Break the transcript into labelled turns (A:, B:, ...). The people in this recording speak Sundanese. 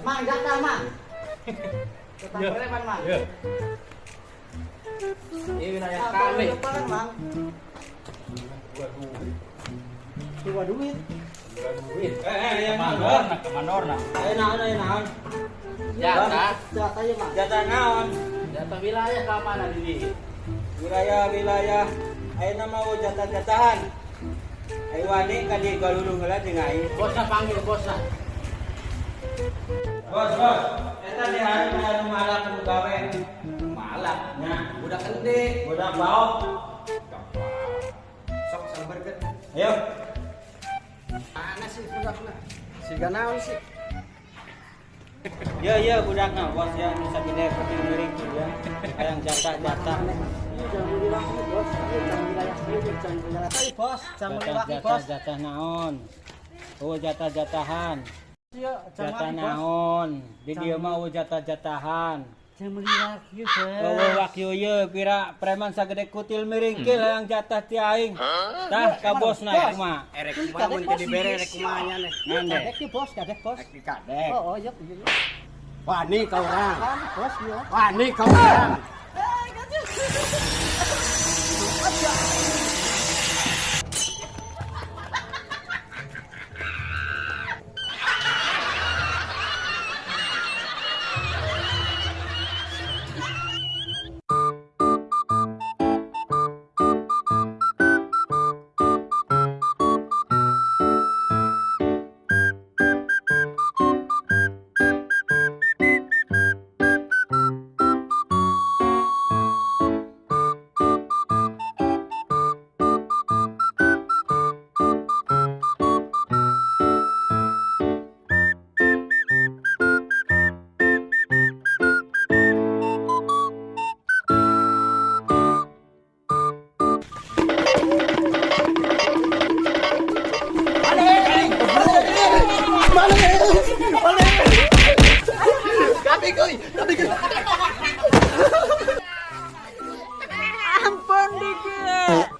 A: Mang, jatah, Mang. Jatah preman, Mang.
B: Ya.
C: Ini wilayah
A: Ah,
C: kami.
A: boleh kan, Mang? Dua duit.
B: Duit.
D: Eh, eh, yang
B: Kemana? Kemana?
D: Ayo naon, ayo naon.
C: Jatah,
A: Jatah ya, Mang.
D: Jatah naon?
C: Jatah wilayah keamanan ini.
D: Wilayah wilayah. Ayo nama mau jatah jatahan. Ayo wani ka di galulung heula jeung aing.
C: Bosna panggil bosna.
D: Bos, bos. Eta di hari anu malak nu gawe.
C: Malak.
D: Nya,
C: Budak ende.
D: Budak baok.
C: Sok samberkeun.
D: Ayo.
A: Mana sih budakna? Siga naon sih?
D: Ya, ya budakna bos ya nu sagede penting miring ya. Hayang jatah jatah.
A: Iya, jangan beli lagi, Bos. Iya, jangan wilayah sini, jangan wilayah. Tapi, Bos, jangan beli
D: Jatah
A: lagi,
D: jatah
A: Bos.
D: Jatah naon? Oh, jatah jatahan.
A: Iya, jangan
D: Jatah
A: lagi, Bos.
D: naon? Di dieu mah euweuh jatah jatahan.
A: Jangan beli lagi, Bos.
D: Euweuh wakyu ieu pira preman sagede kutil miringkil hayang jatah ti aing. Tah ka bosna kumaha?
C: Erek kumaha mun teu dibere erek kumaha nya nih.
D: Nande.
A: Kadek ya, Bos, kadek, Bos.
C: Rek dikadek.
A: Oh, iya, iya. Iya.
C: Wani ka urang.
A: Kan, Bos, iya.
C: Wani ka urang.
A: Eh, kan.